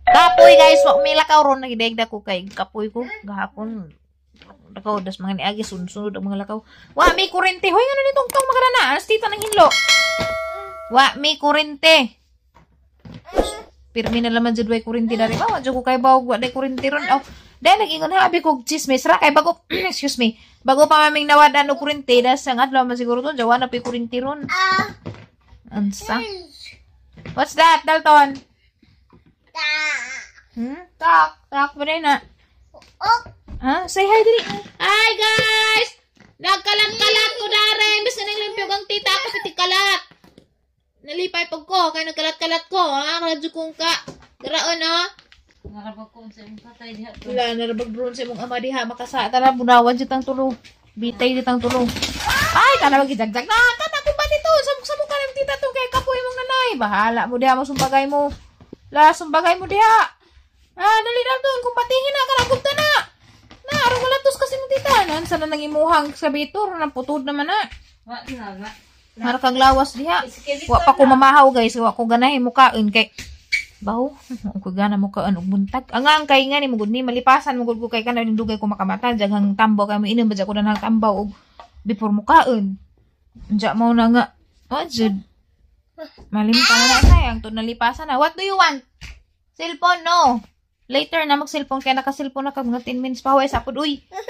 Kapoy, guys, wa mi lakaw ron, nagidegda ko kay kapoy ko gahapon. Lakaw das mga niagi, sunod-sunod ang mga lakaw. Wa mi kurente. Hoy, ngano nitong tong makarana? Alas tita ng hinlo. Wa mi kurente. Pirmi na laman jud way kurente dari ba? Wa jud ko kay bawog wa day kurente ron. Oh, dahil nag-ingon habi ko chismis ra kay bago, excuse me. Bago pa maming nawad-an og kurente das ang adlaw man siguro to, jawa na pay kurente ron. Unsa? What's that, Dalton? Tak, tak ba na? Oh. Ha? Say hi diri. Hi, guys! Nagkalat-kalat ko dare. Imbes na nang limpyo ang tita ako piti kalat. Nalipay pag ko kay nagkalat-kalat ko, ha. Radyo kong ka. Garaon, ha. Narabag ko sa imong patay diha to. Wala na rabag drone sa imong ama diha makasa tara bunawan jud tang tulo. Bitay jud tang tulo. Ay, kana magijagjag na. Kana ko ba dito? Samok-samok ka ng tita to kay kapoy mong nanay. Bahala mo diha mo sumbagay mo. La sumbagay mo diha. Ah, dali na doon. Kung patingin na, kanagupta na. Na, araw kalatos kasi mong tita. Nan, sana nang imuhang sa bitor. Naputod naman na. Wa na nga. Marakag lawas diha. Wa pa ko mamahaw, guys. Wa ko ganahin mukaon kay baho. Ko gana mukaon og buntag. Ang ang kay nga ni mugud ni malipasan mugud ko kay kana dugay ko makamata daghang tambaw kay mo inom ba ko na tambaw og before mukaon. Unja mo na nga. Oh, jud. Malimta na na sayang to nalipasan na. What do you want? Cellphone, no. Later na mag-cellphone kaya naka-cellphone na ka mga 10 minutes pa huwag sapod uy. Ah!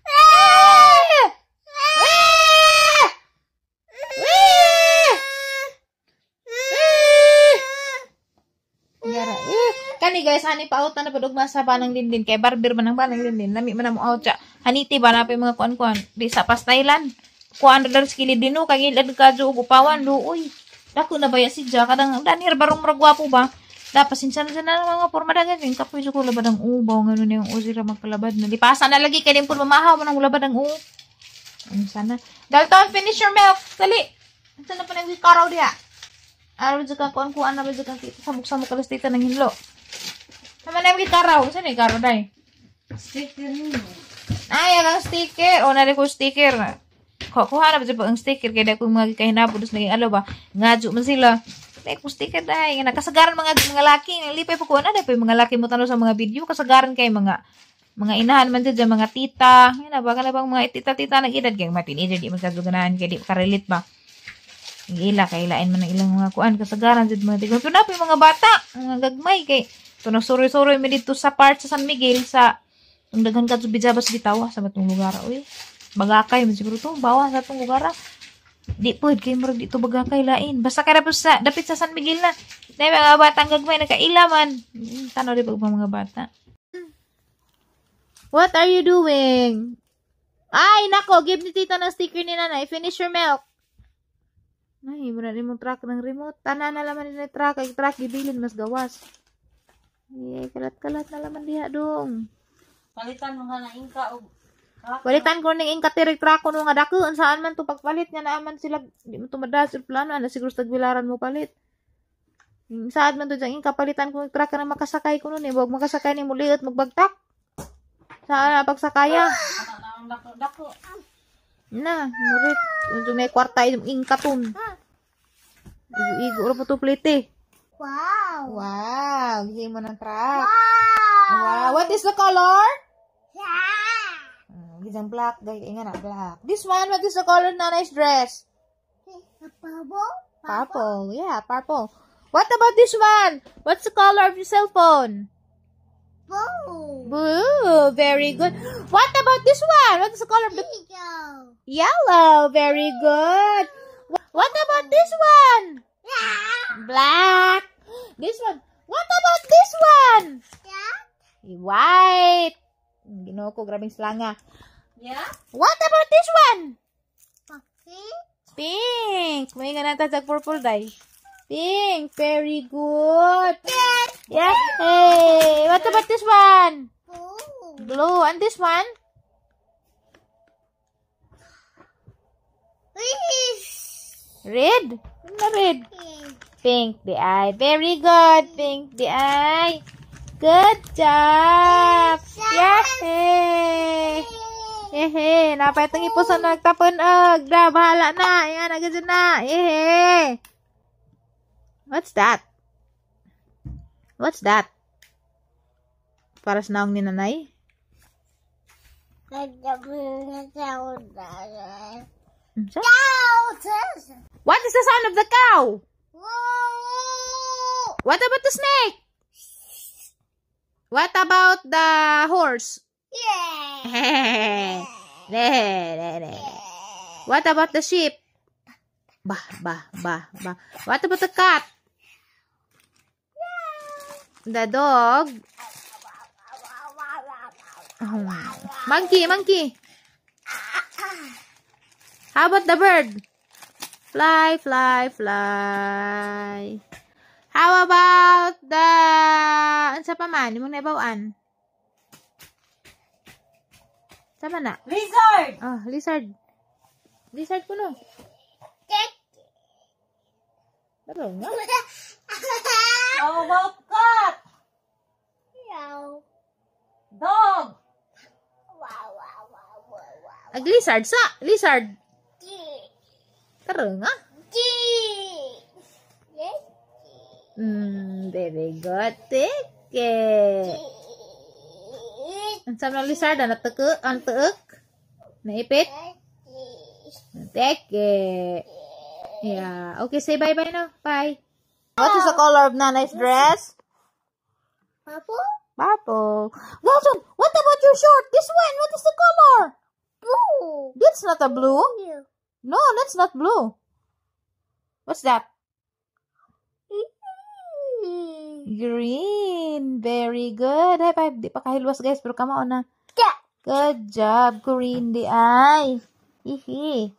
Ah! Ah! Ah! Gara. Eh, kani guys, ani pa out na padugma sa banang dindin kay barber man ang banang dindin. Lami man mo out siya. Haniti ba na pa yung mga kuan-kuan. Di sa pastaylan. Kuan ra sa kilid dino kay ngilad ka og upawan luoy. Dako na ba ya si Ja kadang danhir barong murag gwapo ba? Dapat sinsya na na mga porma dagan yung kapoy ko labad ang ubaw ngano na yung uzira magkalabad na lipasan na lagi kay dimpon mamahaw man ang labad ang u. Ano sana? Dalton, finish your milk. Dali. Unsa na pa nang karaw diha? Araw jud kang kuan-kuan na ba jud kang tita samok-samok alas tita ng hinlo. Tama na yung karaw. Saan yung karaw day? Sticker nimo. Ay, ang sticker. O, nari ko sticker. Kuha na ba jud ang sticker kay dai ko mga kahinabo dus naging alo ba. Ngadyo man sila. Dai ko sticker dai. Nga nakasagaran mga laki. Nga lipay pa ko na dai pa yung mga laki mo tanaw sa mga video kasagaran kay mga inahan man dyan, mga tita. Yan na ba kana bang mga tita-tita nag-edad kay mga teenager di man kaganahan kay di ka-relate ba. Ila kay ilain man ang ilang mga kuan kasagaran jud mga tigon. Pero na pa yung mga bata, mga gagmay kay to nagsuroy-suroy mi dito sa part sa San Miguel sa ang daghan kadto bijabas bitawa sa batong lugar oy. Bagakay man siguro to, bawa sa atong lugar. Di pud kay murag dito bagakay lain. Basta kay dapit sa San Miguel na. Dai mga batang gagmay nakaila man. Tanaw di pag mga bata. What are you doing? Ay, nako, give ni tita ng sticker ni nanay. Finish your milk. Ay, muna ni mong truck ng remote. Tanan na laman ni truck. Ay, truck, gibilin, mas gawas. Ay, kalat-kalat na laman diha dong. Palitan mo nga na ingka og Palitan ko ning ingka tirik truck ko nga dako. Saan man to pagpalit nga naaman sila. Di mo tumadas sa plano. Ano siguro sa tagbilaran mo palit. Saan man to dyan ingka palitan ko ng truck na makasakay ko nun eh. Huwag makasakay ni muliot magbagtak. Saan na pagsakaya? Ana na ang dako-dako. Na, murit. Yung may kwarta yung ingka tun. Igo-igo ra po to plite. Wow. Wow, gihimo ng truck. Wow. Wow, what is the color? Yeah. Gisang black, dahil nga na black. This one, what is the color na nice dress? Purple. Purple, yeah, purple. What about this one? What's the color of your cell phone? Blue. Blue, very good. What about this one? What is the color of the Yellow. Yellow, very good. What about this one? Yeah. Black. This one. What about this one? Yeah. White. Ginoo ko, grabing slanga. Yeah? What about this one? Pink. Pink. May nga nata sa purple dye. Pink. Very good. Yeah. Hey. What about this one? Blue. Blue. And this one? Red. Ano red? Pink. Pink the eye. Very good. Pink the eye. Good job. Yay. Ehe, napay itong ipusan nagtapon og. Da, bahala na. Ayan, agad na. Ehe. What's that? What's that? Para sa naong ni nanay? Unsa? What is the sound of the cow? What about the snake? What about the horse? Yeah. Ne, ne, ne. What about the sheep? Bah, bah, bah, bah. What about the cat? The dog? Oh. Monkey, monkey. How about the bird? Fly, fly, fly. How about the, unsa pa man? Imong naibaw-an? Sama na. Lizard! Ah, lizard. Lizard kuno. Pero nga. How about cat? Dog! Ag lizard sa. Lizard. Tara nga. Very good. Take it. Ang sama ng lizard, ang nateke, ang teek. Naipit. Take it. Yeah. Okay, say bye-bye now. Bye. What is the color of Nanay's dress? Purple? Purple. Wilson, what about your short? This one, what is the color? Blue. That's not a blue. No, that's not blue. What's that? Green. Very good. High five. Di pa kahilwas, guys, pero kamao na. Yeah. Good job, green di ay. Hihi.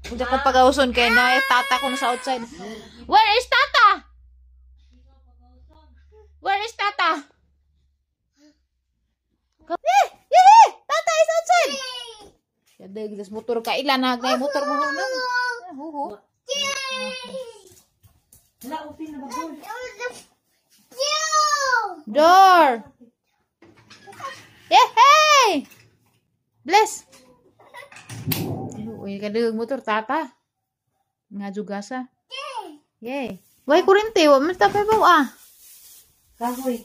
Hindi ko pag-auson kay na tata ko na sa outside. Where is tata? Where is tata? Eh, eh, tata is outside. Kadag, das motor ka ila na kay motor mo na. Huho. Wala, open na ba? Door. Yeah, hey! Bless. Uy, kadag motor tata. Nga jugasa. Yay. Way kurente, wa man ta pa ah. Kahoy.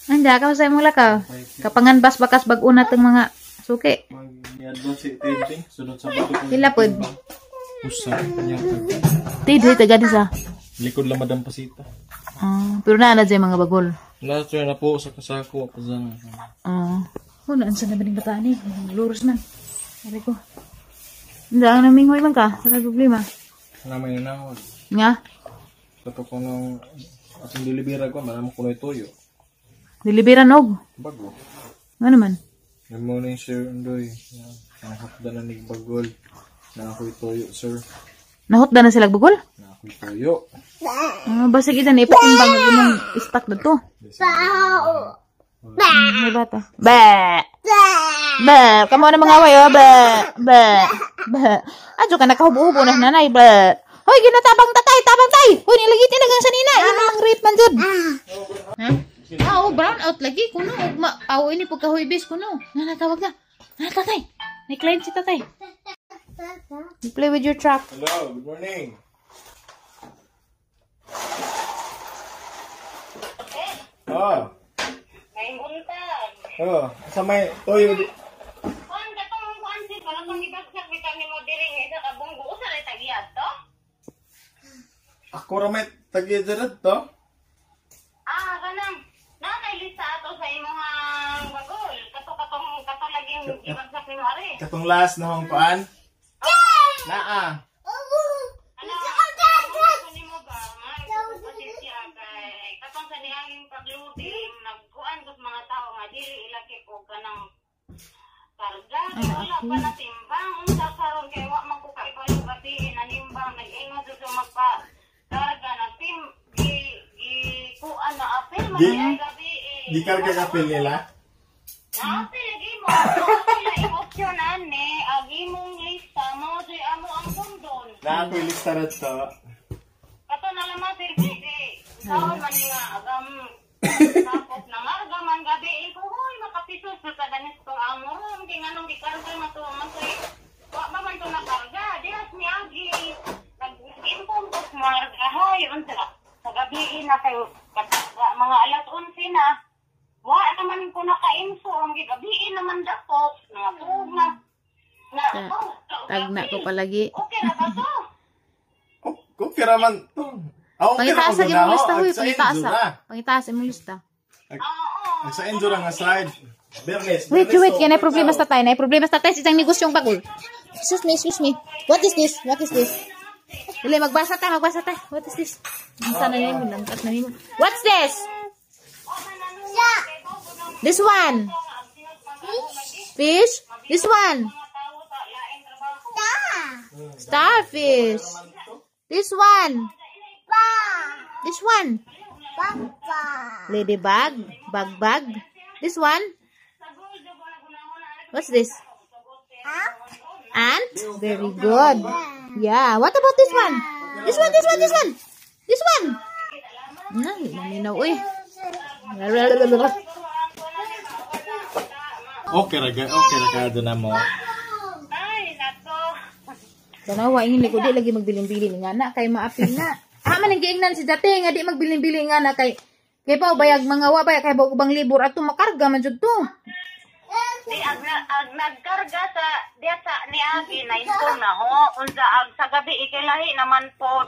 Anda ka sa imong lakaw. Kapangan bas bakas bag-o na tong mga suki. Mag-advance si Teddy. Sunod sa bato. Pila pod. Usa. Kanya. Tid taga di sa. Likod lang Madam Pasita. Ah, pero naa na dyan mga bagol. Last year na po sa kasako. Ako sa Ah. Oh, naan sa naman yung bataan eh. Luros man. Sabi ko. Hindi, ang naminghoy man ka. Sa problema. Naman yun na. Nga. Kato ko nung atong delibera ko. Malamang ko na ituyo. Diliberan og. Bago. Nga naman. Good morning, sir. Undoy. Nakakapda na ni Bagol. Na ako'y toyo, sir. Nahutda na sila bagol? Na ako'y toyo. Ah, basig ita na ipatimbang na imong stock na to. May bata. Ba! Ba! Kamo na mga away, oh. Ba! Ba! Ba! Adyo ka nakahubo-hubo na nanay. Ba! Hoy, ginatabang tatay! Tabang tay! Hoy, nilagiti na gang sanina! Yun ang rape man jud. Ha? Ah, oh, brown out lagi. Kuno, ugma. Aw, ini pagkahuybis, kuno. Nanatawag na. Na, tatay. May client si tatay. You play with your truck. Hello, good morning. Oh. Oh, sa may toyo di. Kuan katong kuan si para kang ibagsak bitaw nimo diri nga isa ka bunggo usa ra tagiyad to? Ako ra may tagidarat to. Ah, kanang naa lista ato sa imong bagol. Kato katong kato laging ibagsak nimo ari. Katong last na hong kuan. Naa. Ano? Ano nimo ba? Nga kay katong sa niaging pagloading nagkuan kus mga tao nga dili ilakip og kanang karga. Wala pa na timbang unsa karon kay wa man ko kaibalo gabi nanimbang nag-ingon jud sa magpa karga na tim gi gi kuan na apel man ay gabi. Gikarga ka apel nila? Apel lagi mo. Apel na emosyon ani ag imong lista mo jud amo ang sundon. Naa ko'y lista ra to. Kato na lang service eh. Taon man nga agam tapos nangarga man gabi eh ko hoy makapisos sa ganis tong amo ron kay nganong gikarga man to man to wa ba man to nakarga dihas miagi nag-inform ko sa mga hay unsa sa gabi gabi na kay mga alas 11 na. Wa naman ko naka-inform gigabi naman dako nga na. Tagna ko palagi. Okay ra ba to? Okay ra man to. Pangitaas sa imong lista huy, pangitaas. Pangitaas imong lista. Ang sa Enzo ra nga side. Bernes. Wait, kaya na problema sa tatay, na problema sa tatay sa isang negosyong bagol. Excuse me. What is this? What is this? Dali, magbasa ta. What is this? Ang sana nimo, nangkat na nimo. What's this? This one. Fish. This one. Starfish. This one. This one. Ladybug. Bug. This one. What's this? Ant? Very good. Yeah. What about this one? This one. This one. Ay, maminaw eh. Okay ra ka na mo. Ay, nako. Tanawa ingin ko di lagi magbilin-bilin nga na kay maapil na. Ha man ang giingnan si dati nga di magbilin-bilin nga na kay pa bayag mga wa bayag kay ubang libur ato makarga man jud to. Di ag nagkarga sa diya sa niagi na inform na ho unsa ag sa gabi ikilahi naman po.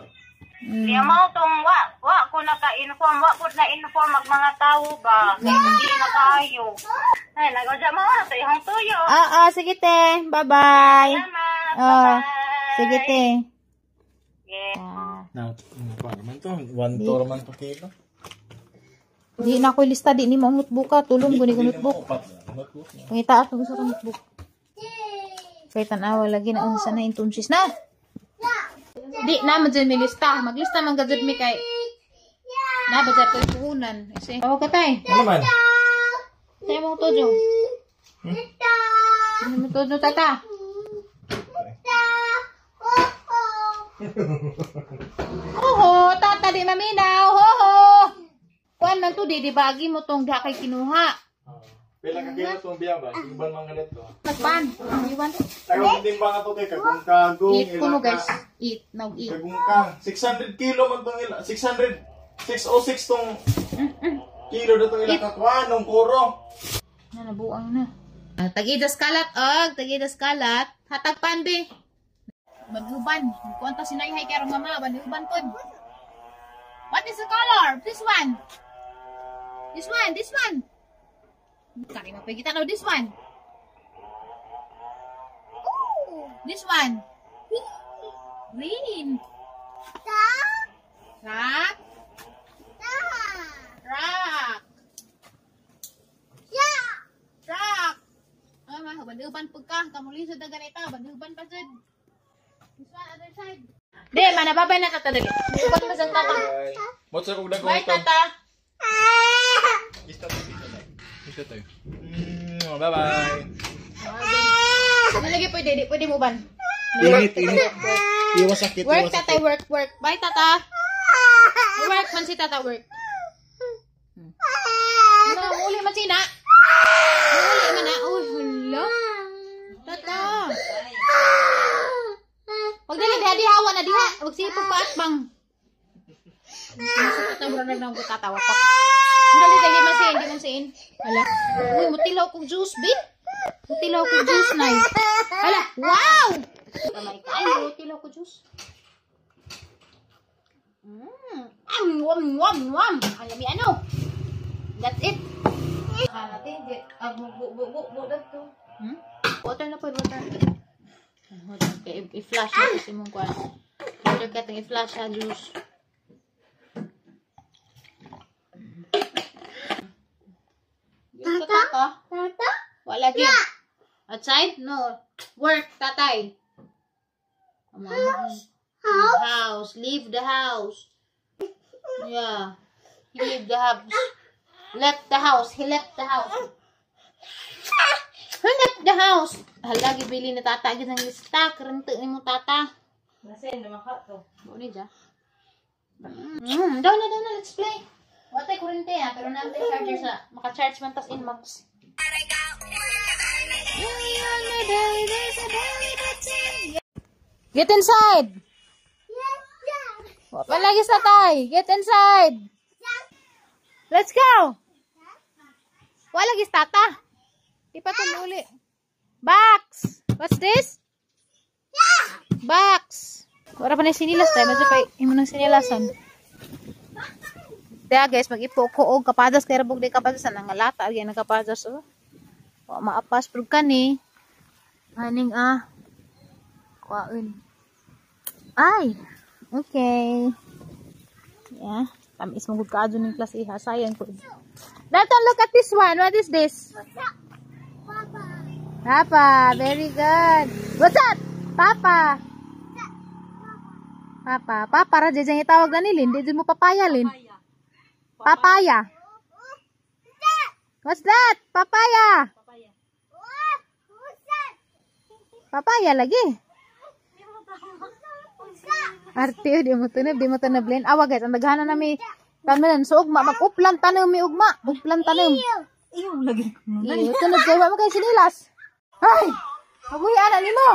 Diya mao tong wa ko naka-inform, wa ko na-inform ag mga tawo ba. Hindi na kaayo. Ay nagudya mao ra sa ihong tuyo. Oo, sige te. Bye-bye. Salamat. Bye-bye. Sige te. Yeah. Na, kuan man to, 1 tour man to kilo. Di na ko lista di nimo ang notebook ka, tulong guni ko notebook. Pangitaas ko gusto ko notebook. Kay tan-awa lagi na unsa na intunsis na. Di na man jud mi lista, maglista man gajud mi kay na ba jud puhunan. Kasi tawag ka tay. Ano man? Tay mo tojo. Ano mo tojo tata? Oho, tata di maminaw. Hoho. Kuan man to di bagi mo tong da kay kinuha. Pila ka kilo tong biya ba? Iban man ganit to. Nagpan. Iwan. Tagaw timbang ato kay kagong-kagong. Eat kuno guys. Eat now eat. Kagong-kang 600 kilo man tong ila. 600 606 tong kilo datong ila kakuan nung kuro. Na nabuang na. Tagidas kalat og, tagidas kalat. Hatag pan be. Maguban. Kuan ta sinayhay kay rong mama, maguban pod. What is the color? This one. This one, this one. Kaya mapagita na this one. This one. Green. Rock. Rock. Truck. Mama, banduban pagka kamulisod na ganito, banduban pa jud. This one other side. De, mana babay na tata dali. Uban mo sang tata. Bye tata. Isa tayo. Bye-bye. Nalagay pwede, di pwede mo ban. Init. Iwas sakit. Work tata, work. Bye tata. Work man si tata, work. No, uli man sina. Uli man na. Uy, hala. Tata. Wag dali diha diha na diha. Wag sige pagpaatbang. Tata mura na nang tata wapak. Dali dali man siya, hindi man siin. Hala. Uy, mutilaw kog juice, bi. Mutilaw kog juice nay. Hala, wow. Kamay kayo, mutilaw kog juice. Wam wam wam. Alami ano? That's it. Water na po, water. Okay, i-flash na kasi mong kuwan. Water ka itong i-flash ha, juice. Tata? Tata? Wala lagi. Outside? No. Work, tatay. House? House. Leave the house. Yeah. He leave the house. Left the house. He left the house. He left the house. Hala, gibili na tata. Gid ang lista. Karante ni mo tata. Nasin, lumaka to. Buo ni dya. Down na. Let's play. Watay kurente ha. Pero natin charger sa... Maka-charge man tas inbox. Get inside! Palagi sa tay. Get inside! Let's go. Wala lagi tata. Di pa tumuli. Box. What's this? Box. Wala pa na sinilas tayo. Medyo pa imo nang sinilasan. Kaya guys, mag-ipo ko og kapadas kay rabog di kapadas ang nangalata agi ang kapadas oh. Wa maapas prug kani. Aning ah. Kuwaon. Ay. Okay. Yeah. Tamis mo gud kaadto ning klase iha. Sayang ko. Dalton, look at this one. What is this? Papa. Papa. Very good. What's that? Papa. Papa. Papa ra jay itawag na ni Lin. Di mo papaya, Lin. Papaya. What's that? Papaya. What's that? Papaya lagi. Arte, di mo tunab, di mo tunab, Lin. Awa guys, ang daghanan nami tanan so ugma mag-uplan tanom mi ugma, uplan tanom. Iyo lagi. Iyo, tunod kay wa mo kay sinilas. Ay! Mabuhi ana nimo.